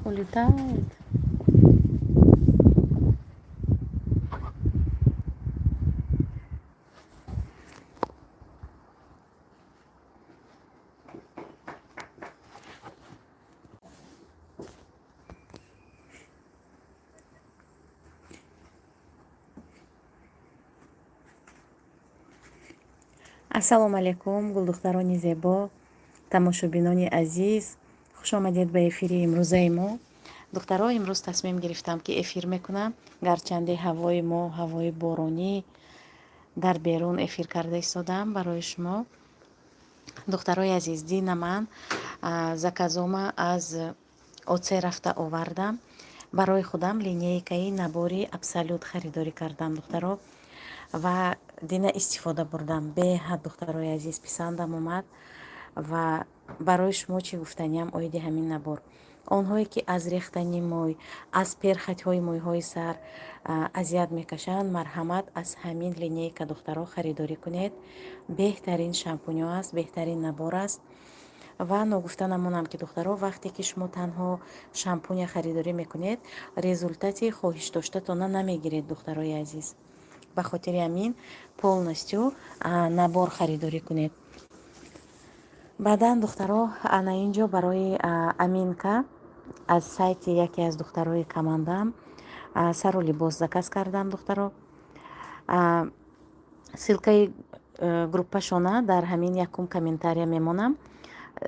Улетает. Ассалому алайкум, гулдухтарони зебо, тамошобинони азиз, хушомадед ба эфири имрӯзаи мо. Духтаро, имрӯз тасмим гирифтам, ки эфир мекунам, гарчанде ҳавои мо ҳавои боронӣ, дар берун эфир карда истодам барои шумо. Духтарои азиз, дина ман заказома аз ОЦ рафта овардам. Барои худам линейкаи набори Абсолют харидорӣ кардам, духтаро, ва дина истифода бурдам. Беҳад, духтарои азиз, писандам омад. Ва барои шумо чӣ гуфтаниям оиди ҳамин набор: онҳое ки аз рехтани мӯй, аз перхотьҳои мӯйҳои сар азият мекашанд, марҳамат, аз ҳамин линейка, духтаро, харидорӣ кунед. Беҳтарин шампунё аст, беҳтарин набор аст. Ва ногуфта намонам, ки, духтаро, вақте ки шумо танҳо шампуня харидорӣ мекунед, результати хоҳишдоштатона намегиред, духтарои азиз. Ба хотири ҳамин полностью набор харидорӣ кунед. Баъдан, духтаро, ана ин ҷо барои Аминка аз сайти яке аз духтарои командаам сару либос заказ кардам. Духтаро, ссылкаи группашона дар ҳамин якум комментария мемонам.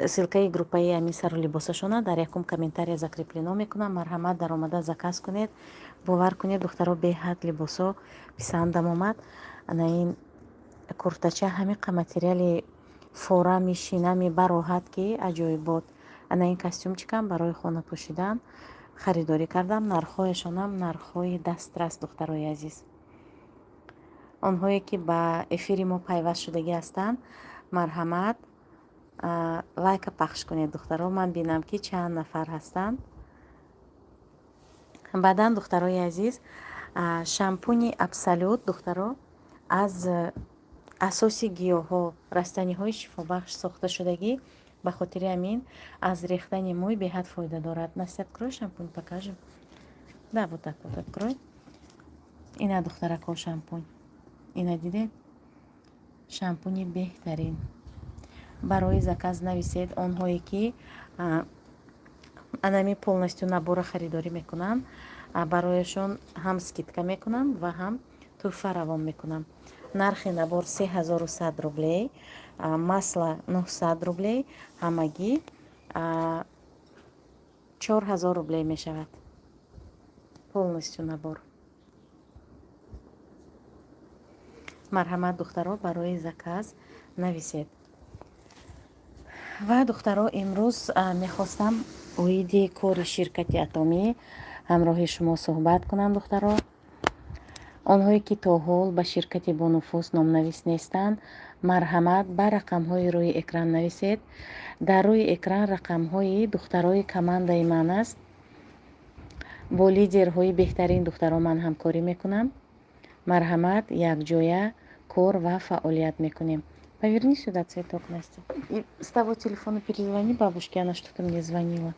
Ссылкаи группаи ҳамин сару либосашона дар якум комментария закреплено мекунам. Марҳамат, даромада заказ кунед. Бовар кунед, духтаро, беҳад либосо писандам омад. Ана ин куртача ҳамиқа материали фора мешинами, бароҳат, ки аҷоибот. Ана ин костюмчикам барои хона пӯшидан харидорӣ кардам. Нархҳояшонам нархҳои дастрас. Духтарои азиз, онҳое ки ба эфири мо пайваст шудагӣ ҳастанд, марҳамат, лайка пахш кунед, духтаро, ман бинам, ки чанд нафар ҳастанд. Баъдан, духтарои азиз, шампуни Абсолют, духтаро, аз асоси гиёҳҳо, растаниҳои шифобахш сохта шудагӣ. Ба хотири ҳамин аз рехтани мӯй беҳад фоида дорад. Настя, открой шампунь, покажем. Да, вот так вот открой. Ина, духтарако, шампунь, ина дидед, шампуни беҳтарин. Барои заказ нависед. Онҳое ки анами полностью набора харидорӣ мекунанд, барояшон ҳам скидка мекунам ва ҳам тӯҳфа равон мекунам. Нархи набор 3100 рублей, масло 900 рублей, ҳамагӣ 4000 рублей мешавад полностью набор. Марҳамат, духтаро, барои заказ нависед. Ва, духтаро, имрӯз мехостам оиди кори ширкати Атомӣ ҳамроҳи шумо суҳбат кунам. Духтаро, онҳое ки то ҳол ба ширкати бонуфуз номнавис нестанд, марҳамат, ба рақамҳои рӯи экран нависед. Дар рӯи экран рақамҳои духтарои командаи ман аст. Бо лидерҳои беҳтарин, духтаро, ман ҳамкорӣ мекунам. Марҳамат, якҷоя кор ва фаъолият мекунем. Поверни сюда цветок, Настя. И с того телефона перезвони бабушке, она что-то мне звонила.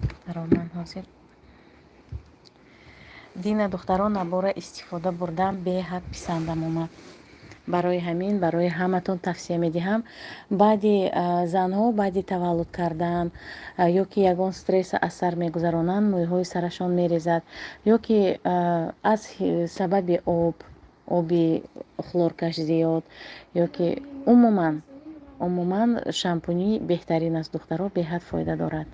Духтаро, ман ҳозир дина, духтаро, набора истифода бурдам, беҳад писандам омад. Барои ҳамин барои ҳаматон тавсия медиҳам. Баъди занҳо баъди таваллуд кардан ё ки ягон стресса аз сар мегузаронанд, мӯйҳои сарашон мерезад ё ки аз сабаби оби хлоркаш зиёд ё ки умуман, шампунӣ беҳтарин аст, духтаро, беҳад фоида дорад.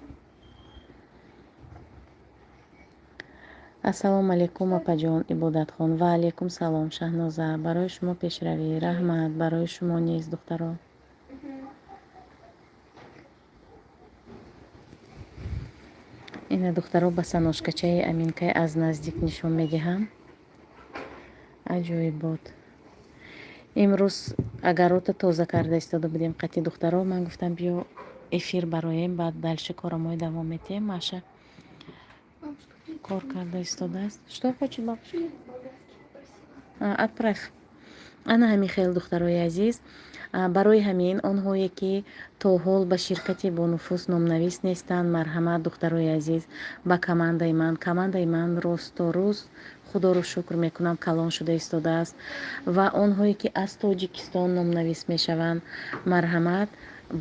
Ассалому алайкум, апаҷон Ибодатхон. Ва алайкум салом, Шаҳноза. Барои шумо пешравӣ, раҳмат, барои шумо низ, духтаро. Ина, духтаро, босоножкачаи Аминкай аз наздик нишон медиҳам. Аҷоибот. Имрӯз агарота тоза карда истода будем қати духтаро. Ман гуфтам, биё эфир бароем, баъд дальше корамои давом метиҳем. Маша кор карда истодааст. Что хочет бабушка? Отправь. Ана ҳамин хел, духтарои азиз. Барои ҳамин онҳое, ки то ҳол ба ширкати Бонуфуз номнавис нестанд, марҳамат, духтарои азиз, ба командаи ман. Командаи ман рост то рӯз, худоро шукр мекунам, калон шуда истодааст. Ва онҳое, ки аз Тоҷикистон номнавис мешаванд, марҳамат,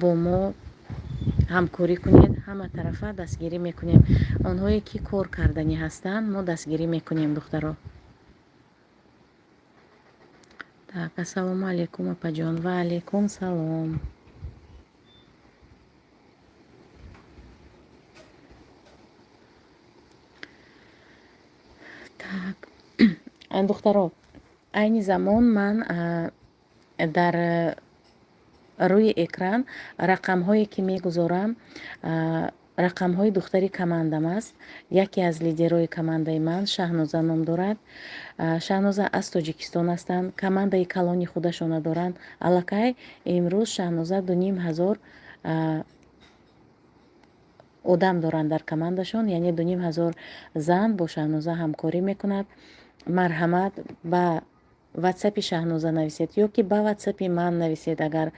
бо мо ҳамкорӣ кунед, ҳама тарафа дастгирӣ мекунем. Онҳое, ки кор карданӣ ҳастанд, мо дастгирӣ мекунем, духтаро. Так, ассалому алайкум, апаҷон. Ва алайкум салом. Так, духтаро, айни замон ман дар рӯи экран рақамҳое, ки мегузорам, рақамҳои духтари командам аст. Яке аз лидерои командаи ман Шаҳноза ном дорад. Шаҳноза аз Тоҷикистон ҳастанд, командаи калони худашона доранд. Аллакай имрӯз Шаҳноза 2500 одам доранд дар командашон, яъне 2500 зан бо Шаҳноза ҳамкорӣ мекунад. Марҳамат, ба ватсапи Шаҳноза нависед ё ки ба ватсапи ман нависед. Агар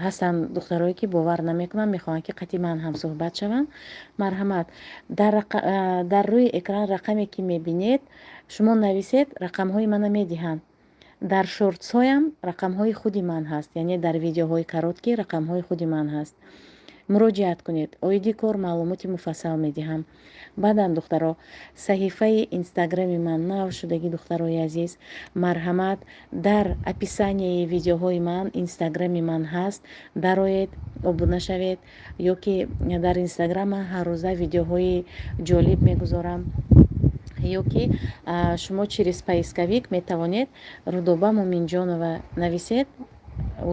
ҳастанд духтарое, ки бовар намекунанд, мехоҳанд, ки қати ман ҳамсӯҳбат шаванд, марҳамат, дар рӯи экран рақаме, ки мебинед, шумо нависед, рақамҳои мана медиҳанд. Дар шортсҳоям рақамҳои худи ман ҳаст, яъне дар видеоҳои короткий рақамҳои худи ман ҳаст. Муроҷиат кунед, оиди кор маълумоти муфассал медиҳам. Баъдан, духтаро, саҳифаи инстаграми ман нав шудагӣ. Духтарои азиз, марҳамат, дар описанияи видеоҳои ман инстаграми ман ҳаст, дароед, обуна шавед. Ё ки дар инстаграм ман ҳаррӯза видеоҳои ҷолиб мегузорам, ё ки шумо через поисковик метавонед Рудоба Муминҷонова нависед,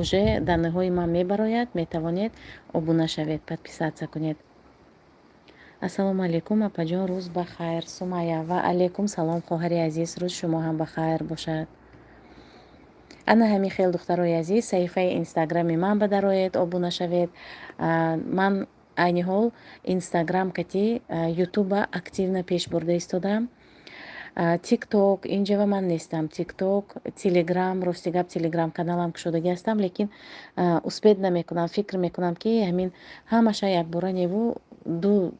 уже данныеҳои ман мебарояд, метавонед обуна шавед, подписаться кунед. Ассалому алайкум, апаҷон, рӯз ба хайр. Сумая, ва алайкум салом, хоҳари азиз, рӯз шумо ҳам ба хайр бошад. Ана ҳамин хел, духтарои азиз, саҳифаи инстаграми ман ба дароед, обуна шавед. Ман айни ҳол инстаграм кати ютуба активно пеш бурда истодам. Тикток инҷава ман нестам, тикток, телеграм. Рости гап, телеграм каналам кушодагӣ ҳастам, лекин успеть намекунам. Фикр мекунам, ки ҳамин ҳамаша якбора неву ду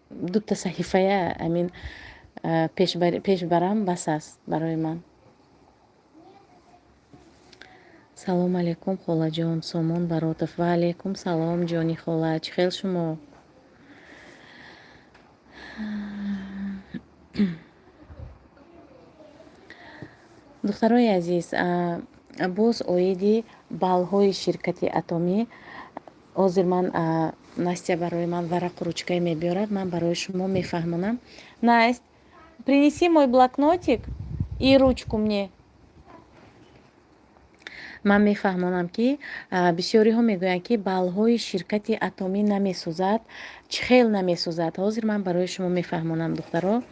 дута саҳифая ҳамин пеш барам, бас аст барои ман. Салом алейкум, холаҷон. Сомон Баротов, ва алейкум салом, ҷони хола, чӣ хел шумо? Духтарои азиз, боз оиди баллҳои ширкати Атомӣ. Ҳозир ман, Настя барои ман варақу ручкае мебиёрад, ман барои шумо мефаҳмонам. Насть, принеси мой блокнотик и ручку мне. Ман мефаҳмонам, ки бисёриҳо мегӯянд, ки баллҳои ширкати Атомӣ намесӯзад. Чӣ хел намесӯзад? Ҳозир ман барои шумо мефаҳмонам, духтаро,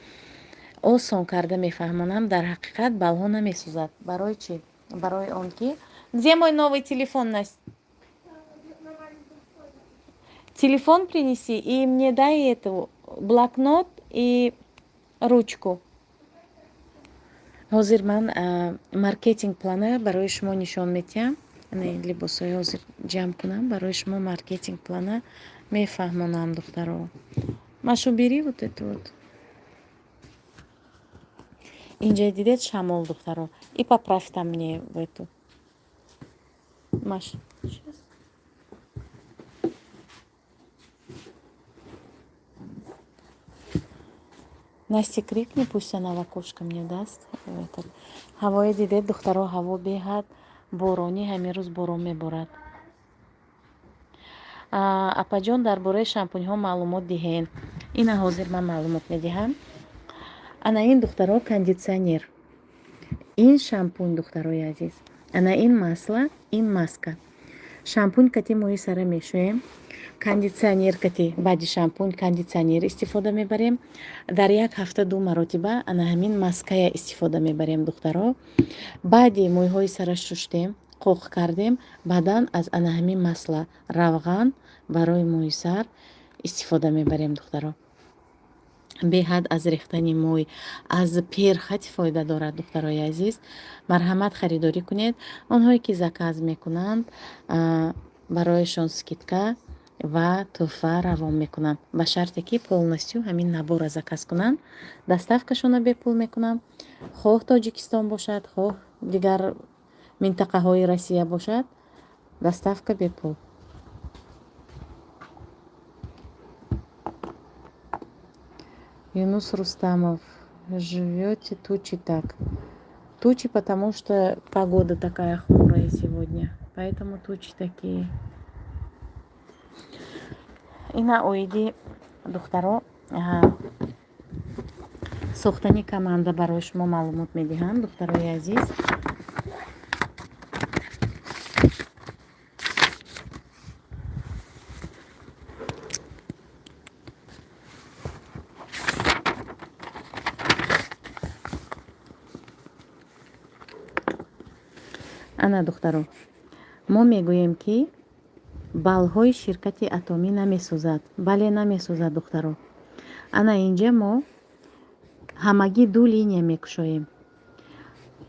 осон карда мефаҳмонам. Дар ҳақиқат баллҳо намесӯзад. Барои чӣ? Барои он ки... Где мой новый телефон, Насть? Телефон принеси и мне дай эту блокнот и ручку. Ҳозир ман маркетинг плана барои шумо нишон медиҳам. Либосҳои ҳозир ҷамъ кунам, барои шумо маркетинг плана мефаҳмонам, духтаро. Машу, бери вот это вот. Инҷа дидед, шамол, духтаро. И поправь там мне в эту. Маш, сейчас. Насте крикни, пусть она в окошко мне даст этот. Ҳавое дидед, духтаро, ҳаво беҳад боронӣ, ҳамин рӯз борон меборад. Апаҷон, дар бораи шампуньҳо маълумот диҳен. Ина ҳозир ман маълумот медиҳам. Ана ин, духтаро, кондитсионер, ин шампунь, духтарои азиз, ана ин масло, ин маска. Шампунь кати мӯи сара мешӯем, кондитсионер кати, баъди шампунь кондитсионер истифода мебарем. Дар як ҳафта ду маротиба ана ҳамин маская истифода мебарем, духтаро. Баъди мӯйҳои сара шуштем, қоқ кардем, баъдан аз ана ҳамин масло, равған барои мӯи сар истифода мебарем, духтаро. Беҳад аз рехтани мӯй, аз перхоти фоида дорад, духтарои азиз. Марҳамат, харидорӣ кунед. Онҳое ки заказ мекунанд, барояшон скидка ва тӯҳфа равон мекунам, ба шарте ки полностью ҳамин набора заказ кунанд. Доставкашонро бепул мекунам, хоҳ Тоҷикистон бошад, хоҳ дигар минтақаҳои Россия бошад, доставка бепул. Юнус Рустамов: живете тучи так. Тучи, потому что погода такая хмурая сегодня, поэтому тучи такие. Ина оиди, духтаро, сохтани команда барои шумо маълумот медиҳам, духтарои азиз. Ана, духтаро, мо мегӯем, ки баллҳои ширкати Атомӣ намесӯзад. Бале, намесӯзад, духтаро. Ана инҷа мо ҳамагӣ ду линия мекушоем: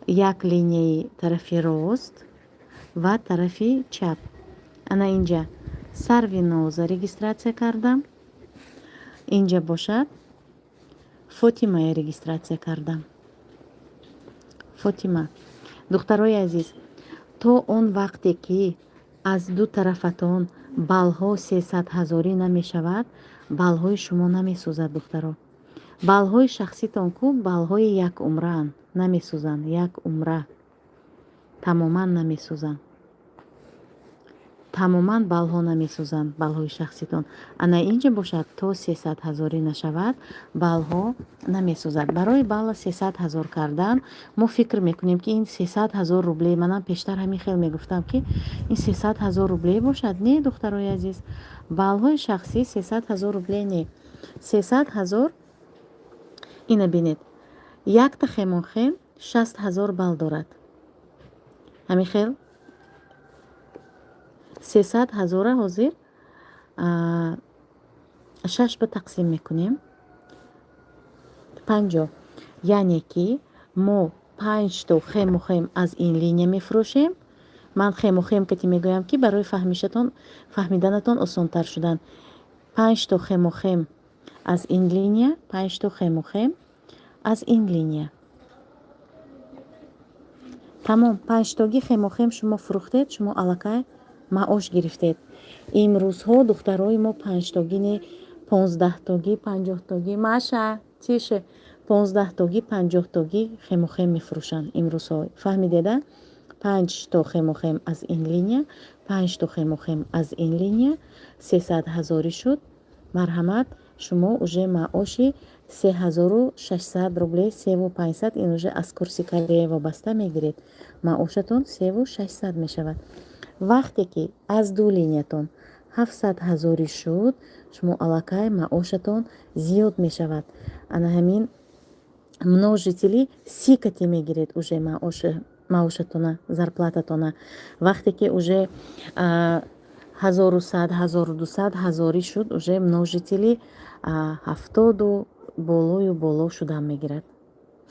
як линияи тарафи рост ва тарафи чап. Ана инҷа Сарвиноза регистрация кардам, инҷа бошад Фотимая регистрация кардам, Фотима. Духтарои азиз, то он вақте ки аз ду тарафатон баллҳо 300 ҳазорӣ намешавад, баллҳои шумо намесӯзад. Духтаро, баллҳои шахситон ку баллҳои як умраанд, намесӯзанд, як умра тамоман намесӯзанд, тамоман баллҳо намесӯзанд, баллҳои шахситон. Ана инҷа бошад, то 300 ҳазорӣ нашавад, баллҳо намесӯзад. Барои балла 300 ҳазор кардан мо фикр мекунем, ки ин 300 ҳазор рубле. Манам пештар ҳамин хел мегуфтам, ки ин 300 ҳазор рубле бошад. Не, духтарои азиз, баллҳои шахсӣ 300 ҳазор рубле не, 300 ҳазор. Ина бинед, якта хемохем 60 ҳазор балл дорад. Ҳамин хел 300 ҳазора ҳозир шаш ба тақсим мекунем, 50. Яъне ки мо панҷто хемохем аз ин линия мефурӯшем. Ман хемохем кати мегӯям, ки барои фаҳмишатон, фаҳмиданатон осонтар шудан. Панҷто хемохем аз ин линия, панҷто хемохем аз ин линия, тамом. Панҷтогӣ хемохем шумо фурӯхтед, шумо аллакай маош гирифтед. Имрӯзҳо духтарои мо панҷтогӣ не, 15-тогӣ, 50-тогӣ. Маша, тише. 15-тогӣ, 50-тогӣ хемохем мефурӯшанд имрӯзҳо. Фаҳмидеда? Панҷто хемохем аз ин линия, панҷто хемохем аз ин линия, 300 ҳазорӣ шуд. Марҳамат, шумо уже маоши 3600 рубле, 3500, ин уже аз курси Корея вобаста мегиред. Маошатон 3600 мешавад. Вақте ки аз ду линиятон 700 ҳазорӣ шуд, шумо аллакай маошатон зиёд мешавад. Ана ҳамин множители 30 кати мегиред уже маошатона, зарплататона. Вақте ки уже 1100, 1200 ҳазорӣ шуд, уже множители 70-у болою боло шудан мегирад.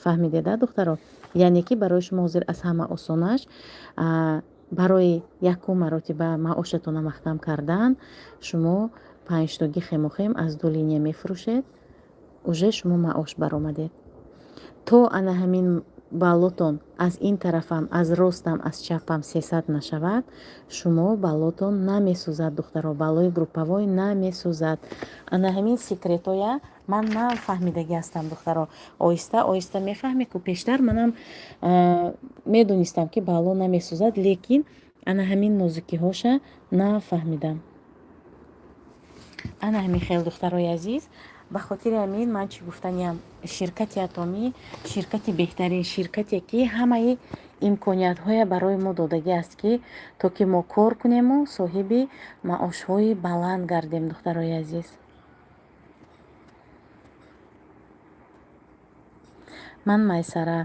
Фаҳмидеда, духтаро? Яъне ки барои шумо ҳозир аз ҳама осонаш барои якум маротиба маошатона маҳкам кардан: шумо панҷтогӣ хемохем аз ду линия мефурӯшед, уже шумо маош баромадед. То ана ҳамин баллотон аз ин тарафам, аз ростам, аз чапам 300 нашавад, шумо баллотон намесӯзад. Духтаро, баллои групповой намесӯзад. Ана ҳамин секретоя ман нав фаҳмидагӣ ҳастам, духтаро. Оҳиста оҳиста мефаҳмӣ ку. Пештар манам медонистам, ки балло намесӯзад, лекин ана ҳамин нозукиҳоша нафаҳмидам. Ана ҳамин хел, духтарои азиз. Ба хотири ҳамин ман чӣ гуфтаниям: ширкати Атомӣ ширкати беҳтарин ширкате, ки ҳамаи имкониятҳое барои мо додагӣ аст, ки то ки мо кор кунему соҳиби маошҳои баланд гардем. Духтарои азиз, ман Майсара.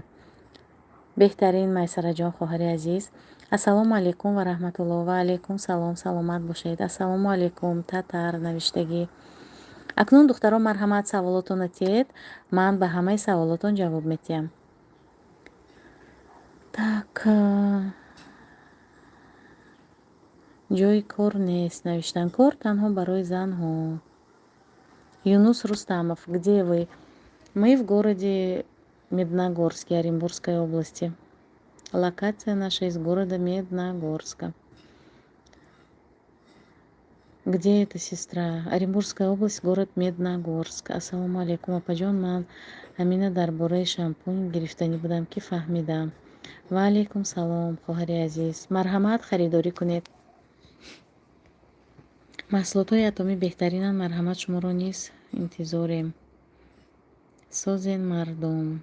Беҳтарин, Майсараҷон, хоҳари азиз. Ассалому алайкум ва раҳматуллоҳ. Ва алайкум салом, саломат бошед. Ассалому алайкум, Татар навиштагӣ. Акнун, духтаро, марҳамат, саволотонро тиҳед, ман ба ҳамаи саволотон ҷавоб медиҳам. Так, ҷои кор нест, навиштан. Кор танҳо барои занҳо. Юнус Рустамов, где вы? Мы в городе Медногорске Оренбургской области. Локация наша из города Медногорска. Где это, сестра? Оренбургская область, город Медногорск. Ассалому алайкум, апаҷон, ман ҳамина дар бораи шампунь гирифтанӣ будам, ки фаҳмидам. Ва алайкум салом, хоҳари азиз, марҳамат, харидорӣ кунед. Маҳсулотҳои Атомӣ беҳтаринанд. Марҳамат, шуморо низ интизорем. Созен, мардум.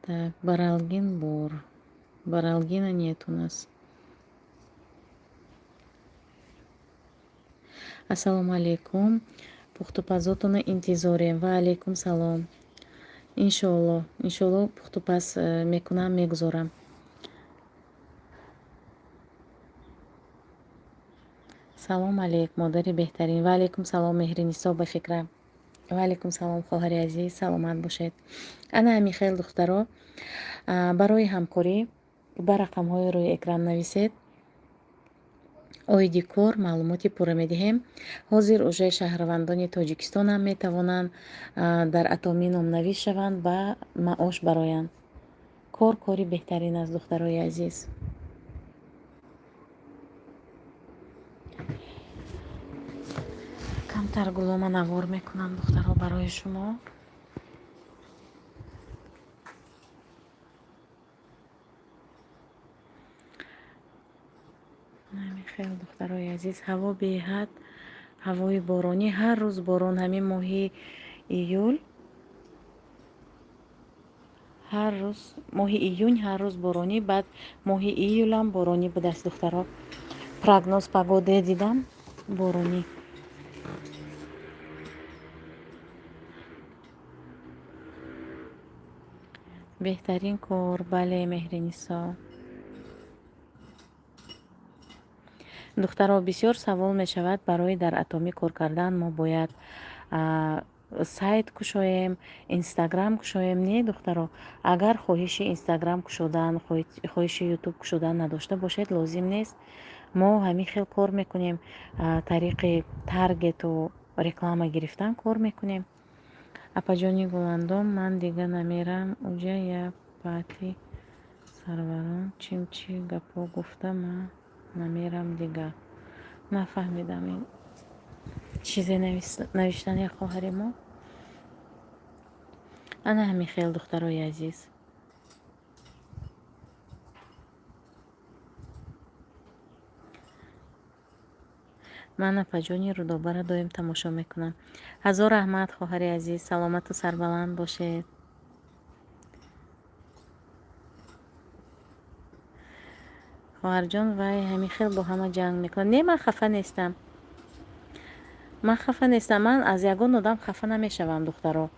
Так, баралгин бор, баралгина нет у нас. Ассалому алайкум, пухтупазотонро интизорем. Ва алайкум салом. Иншоалло, иншоалло, пухтупаз мекунам, мегузорам. Салом алейк, модари беҳтарин. Ва алайкум салом, Меҳринисо, ба фикрам. Ва алайкум салом, хоҳари азиз, саломат бошед. Ана ҳамин хел, духтаро, барои ҳамкорӣ ба рақамҳои рӯи экран нависед. Оиди кор маълумоти пурра медиҳем. Ҳозир уже шаҳрвандони Тоҷикистонам метавонанд дар Атомӣ номнавис шаванд, ба маош бароянд. Кор кори беҳтарин аст, духтарои азиз. Камтар гулома навор мекунам, духтаро, барои шумо. Хел, духтарои азиз, ҳаво беҳад, ҳавои боронӣ, ҳар рӯз борон. Ҳамин моҳи июл ҳар рӯз, моҳи июнь ҳар рӯз боронӣ, баъд моҳи июлам боронӣ будааст, духтаро. Прогноз погоды дидам, боронӣ. Беҳтарин кор, бале, Меҳринисо. Духтаро, бисёр савол мешавад: барои дар Атомӣ кор кардан мо бояд сайт кушоем, Инстаграм кушоем? Не, духтаро, агар хоҳиши Инстаграм кушодан, хоҳиши Ютуб кушодан надошта бошед, лозим нест. Мо ҳамин хел кор мекунем, тариқи таргету реклама гирифтан кор мекунем. Апаҷони Гуландом, ман дига намерам уҷа, я пати сарварон чимчи гапҳо гуфта, ман намерам дига. Нафаҳмидам, ин чизе навиштани хоҳари мо. Ана ҳамин хел, духтарои азиз. Ман апаҷони Рудобара доим тамошо мекунам. Ҳазор раҳмат, хоҳари азиз, саломату сарбаланд бошед. Хоҳарҷон, вай ҳамин хел бо ҳама ҷанг мекунад. Не, ман хафа нестам, ман хафа нестам. Ман аз ягон одам хафа намешавам, духтаро.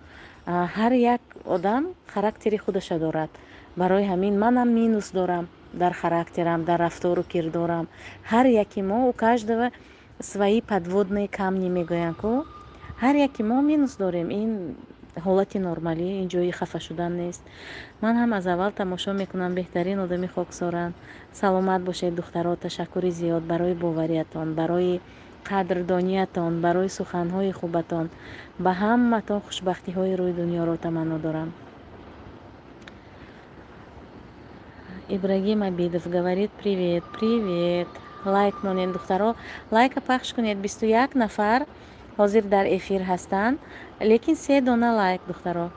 Ҳар як одам характери худаша дорад. Барои ҳамин манам минус дорам дар характерам, дар рафтору кирдорам. Ҳар яки мо, у каждого свои подводные камни мегӯянд ку, ҳар яки мо минус дорем. Ин ҳолати нормалӣ, ин ҷои хафа шудан нест. Ман ҳам аз аввал тамошо мекунам, беҳтарин одами хоксоранд. Саломат бошед, духтаро. Ташаккури зиёд барои бовариятон, барои қадрдониятон, барои суханҳои хубатон. Ба ҳаматон хушбахтиҳои рӯи дунёро таманно дорам. Ибрагим Абидов говорит: «Привет, привет». Лайк монед, духтаро, лайка пахш кунед. 21 нафар ҳозир дар эфир ҳастанд, лекин се дона лайк, духтаро.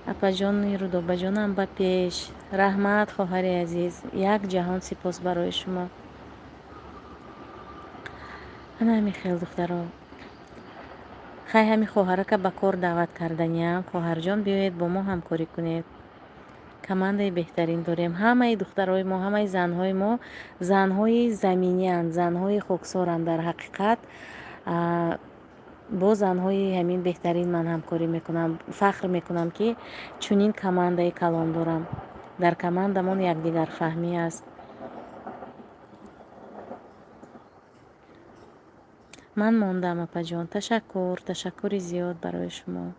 Апаҷони Рудобаҷонам, ба пеш. Раҳмат, хоҳари азиз, як ҷаҳон сипос барои шумо. Ана ҳамин хел, духтаро. Хай, ҳамин хоҳарака ба кор даъват карданиям. Хоҳарҷон, биёед, бо мо ҳамкорӣ кунед. Командаи беҳтарин дорем. Ҳамаи духтарои мо, ҳамаи занҳои мо занҳои заминианд, занҳои хоксоранд. Дар ҳақиқат, бо занҳои ҳамин беҳтарин ман ҳамкорӣ мекунам. Фахр мекунам, ки чунин командаи калон дорам. Дар командамон якдигарфаҳмӣ аст. Ман мондам, апаҷон. Ташаккур, ташаккури зиёд барои шумо.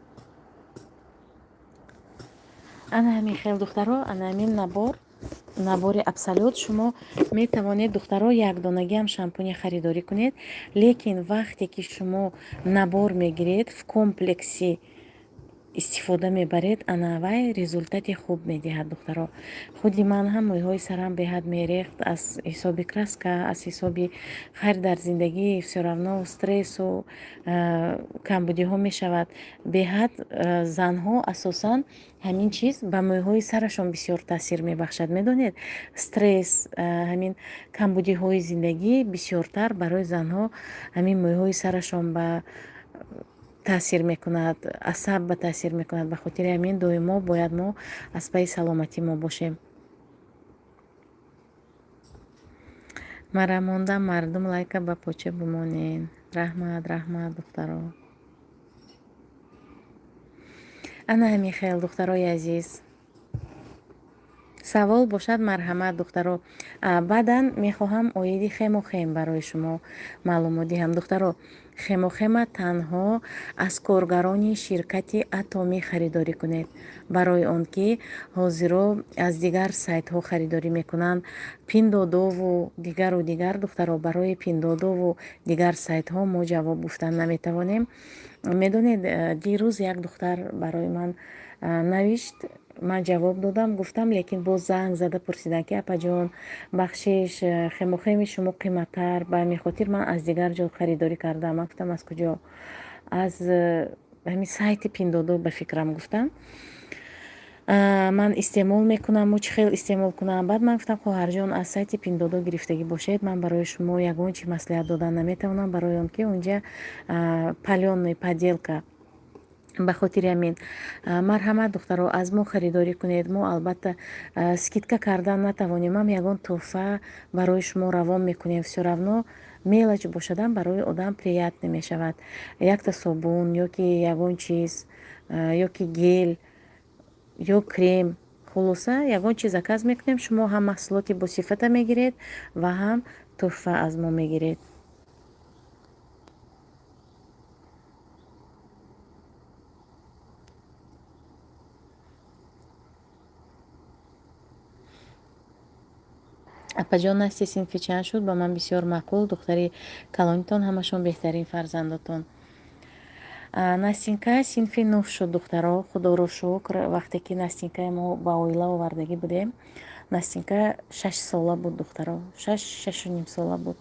Ана ҳамин хел, духтаро, ана ҳамин набор, набори Абсолют. Шумо метавонед, духтаро, якдонагиам шампуня харидорӣ кунед, лекин вақте ки шумо набор мегиред, в комплексе истифода мебаред, ана вай результати хуб медиҳад, духтаро. Худи ман ҳам мӯйҳои сарам беҳад мерехт аз ҳисоби краска, аз ҳисоби хайр, дар зиндагӣ всё равно стрессу камбудиҳо мешавад беҳад. Занҳо асосан ҳамин чиз ба мӯйҳои сарашон бисёр таъсир мебахшад, медонед, стресс, ҳамин камбудиҳои зиндагӣ бисёртар барои занҳо ҳамин мӯйҳои сарашон ба таъсир мекунад, асаб ба таъсир мекунад. Ба хотири ҳамин доимо бояд мо аз пайи саломатӣ мо бошем. Мара мондам, мардум, лайка ба поча бимонен. Раҳмат, раҳмат, духтаро. Ана ҳамин хел, духтарои азиз. Савол бошад, марҳамат, духтаро. Баъдан мехоҳам оиди хемохем барои шумо маълумот диҳам. Духтаро, хемохема танҳо аз коргарони ширкати Атомӣ харидорӣ кунед, барои он ки ҳозиро аз дигар сайтҳо харидорӣ мекунанд, Пиндодову дигару дигар. Духтаро, барои Пиндодову дигар сайтҳо мо ҷавоб гуфтан наметавонем. Медонед, дирӯз як духтар барои ман навишт, ман ҷавоб додам, гуфтам, лекин боз занг зада пурсиданд, ки апаҷон, бахшиш, хемохеми шумо қиматтар, ба ҳамин хотир ман аз дигар ҷо харидорӣ кардам. Ман гуфтам, аз куҷо? Аз ҳамин сайти Пиндодо, ба фикрам, гуфтам. Ман истеъмол мекунаму чӣ хел истеъмол кунам? Баъд ман гуфтам, хоҳарҷон, аз сайти Пиндодо гирифтагӣ бошед, ман барои шумо ягон чи маслиҳат додан наметавонам, барои он ки унҷа палёный подделка. Ба хотири ҳамин, марҳамат, духтаро, аз мо харидорӣ кунед. Мо албатта скидка кардан натавонем ҳам, ягон тӯҳфа барои шумо равон мекунем. Всё равно мелочь бошадам, барои одам приятно мешавад, якта собун ё ки ягон чиз, ё ки гель, ё крем, хулоса, ягон чиз заказ мекунем. Шумо ҳам маҳсулоти босифата мегиред ва ҳам тӯҳфа аз мо мегиред. Апаҷон, Насти синфи чанд шуд? Ба ман бисёр маъқул духтари калонитон, ҳамашон беҳтарин фарзандотон. Настинка синфи нӯҳ шуд, духтаро, худоро шукр. Вақте ки Настинкаи мо ба оила овардагӣ будем, Настинка 6 сола буд, духтаро, 6, 6,5 сола буд.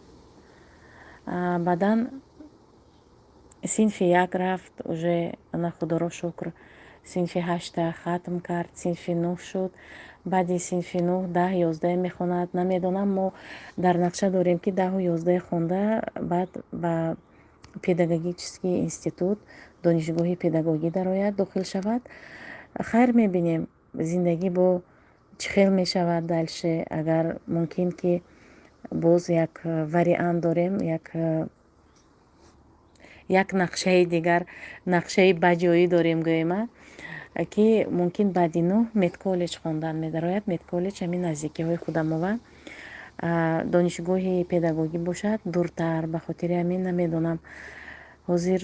Баъдан синфи як рафт уже, ана, худоро шукр, синфи ҳашта хатм кард, синфи нӯҳ шуд. Баъди синфи нӯҳ, 10, 11 мехонад, намедонам. Мо дар нақша дорем, ки 10-у 11 хонда, баъд ба педагогический институт, донишгоҳи педагогӣ дарояд, дохил шавад. Хайр, мебинем, зиндагӣ бо чӣ хел мешавад дальше. Агар мумкин, ки боз як вариант дорем, як нақшаи дигар, нақшаи баҷоӣ дорем, гӯема, ки мумкин баъди нӯҳ медколлеҷ хондан медарояд. Медколлеҷ ҳамин наздикиҳои худамова. Донишгоҳи педагогӣ бошад, дуртар. Ба хотири ҳамин намедонам, ҳозир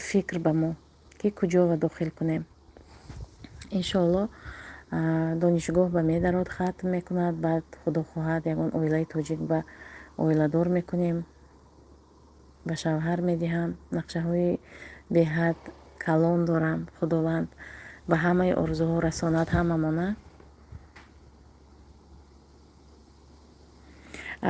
фикр ба мо, ки куҷо ва дохил кунем. Иншоалло, донишгоҳ ба медарод, хатм мекунад, баъд, худо хоҳад, ягон оилаи тоҷик ба оиладор мекунем, ба шавҳар медиҳам. Нақшаҳои беҳад калон дорам. Худованд ба ҳамаи орзуҳо расонад ҳамамона.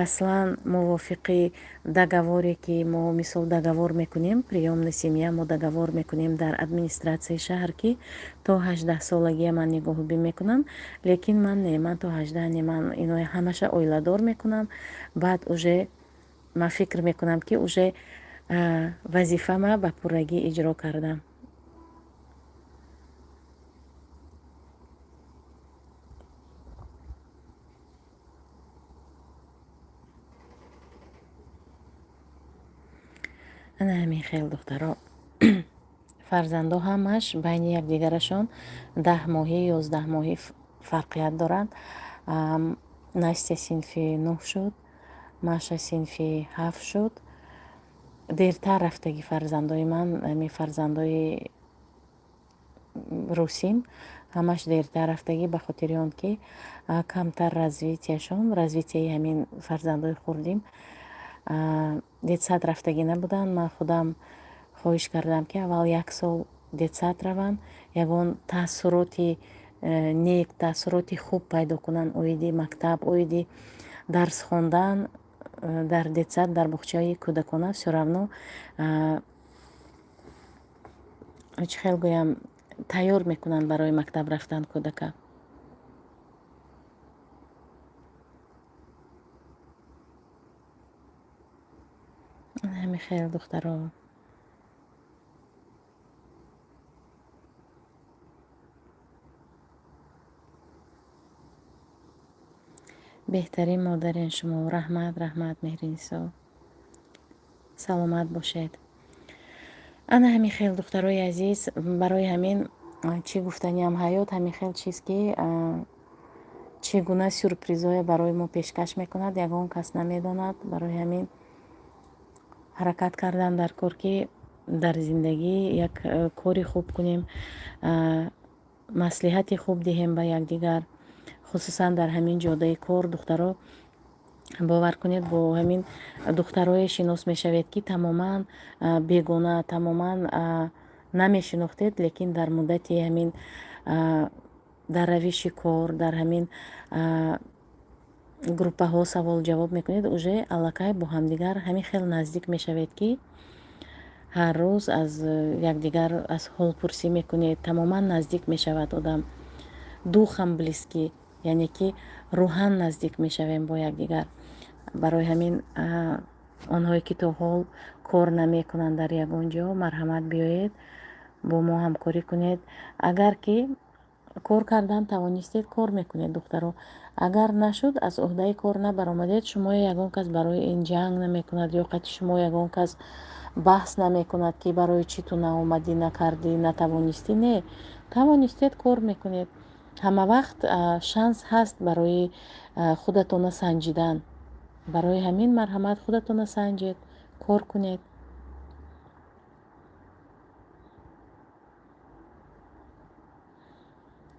Аслан мувофиқи договоре, ки мо, мисол, договор мекунем, приёмная семья, мо договор мекунем дар администратсияи шаҳр, ки то 18-солагия ман нигоҳубин мекунам. Лекин ман не, ман то 18 не, ман инои ҳамаша оиладор мекунам, баъд уже ман фикр мекунам, ки уже вазифама ба пуррагӣ иҷро кардам. Ана ҳамин хел, духтаро. Фарзандо ҳамаш байни якдигарашон 10 моҳӣ, 11 моҳӣ фарқият доранд. Настя синфи нӯҳ шуд, Маша синфи ҳафт шуд. Дертар рафтагӣ фарзандои ман, ҳамин фарзандои русим ҳамаш дертар рафтагӣ, ба хотири он ки камтар развитияшон, развитияи ҳамин фарзандои хурдим детсад рафтагӣ набуданд. Ман худам хоҳиш кардам, ки аввал як сол детсад раванд, ягон таассуроти нек, таассуроти хуб пайдо кунанд оиди мактаб, оиди дарс хондан. Дар детсад, дар боғчаи кӯдакона всё равно, чӣ хел гӯям, тайёр мекунанд барои мактаб рафтан кӯдака. Ҳамин хел, духтаро. Беҳтарин модарен шумо. Раҳмат, раҳмат, Меҳринисо, саломат бошед. Ана ҳамин хел, духтарои азиз. Барои ҳамин чӣ гуфтаниам, ҳаёт ҳамин хел чиз, ки чӣ гуна сюрпризое барои мо пешкаш мекунад, ягон кас намедонад. Барои ҳамин ҳаракат кардан дар кор, ки дар зиндагӣ як кори хуб кунем, маслиҳати хуб диҳем ба якдигар, хусусан дар ҳамин ҷодаи кор. Духтаро, бовар кунед, бо ҳамин духтарое шинос мешавед, ки тамоман бегона, тамоман намешинохтед, лекин дар муддати ҳамин дар равиши кор, дар ҳамин группаҳо савол ҷавоб мекунед, уже аллакай бо ҳамдигар ҳамин хел наздик мешавед, ки ҳар рӯз аз якдигар аз ҳолпурсӣ мекунед. Тамоман наздик мешавад одам, духом близкий, яъне ки рӯҳан наздик мешавем бо якдигар. Барои ҳамин онҳое ки то ҳол кор намекунанд дар ягон ҷо, марҳамат, биёед, бо мо ҳамкорӣ кунед. Агар ки кор кардан тавонистед, кор мекунед, духтаро. Агар нашуд, аз уҳдаи кор набаромадед, шумо ягон кас барои ин ҷанг намекунад ё қати шумо ягон кас баҳс намекунад, ки барои чӣ ту наомадӣ, накардӣ, натавонистӣ. Не, тавонистед, кор мекунед. Ҳама вақт шанс ҳаст барои худатона санҷидан. Барои ҳамин марҳамат, худатона санҷед, кор кунед.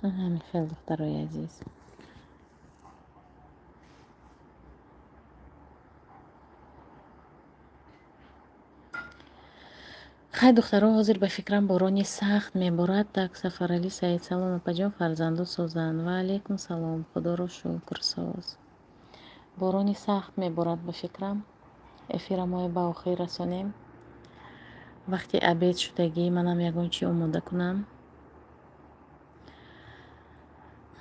Ҳамин хел, духтарои азиз. Хай, духтаро, ҳозир ба фикрам, борони сахт меборад. Так, Сафаралӣ Саид: «Салом, апаҷон, фарзандо созанд?» Ва алайкум салом, худоро шукр, соз. Борони сахт меборад ба фикрам. Эфирамое ба охир расонем. Вақти обед шудагӣ, манам ягон чӣ омода кунам.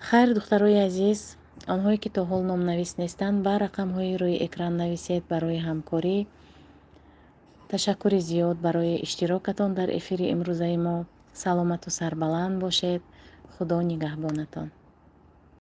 Хайр, духтарои азиз, онҳое ки то ҳол номнавис нестанд, ба рақамҳои рӯи экран нависед барои ҳамкорӣ. Ташаккури зиёд барои иштирокатон дар эфири имрӯзаи мо. Саломату сарбаланд бошед. Худо нигаҳбонатон.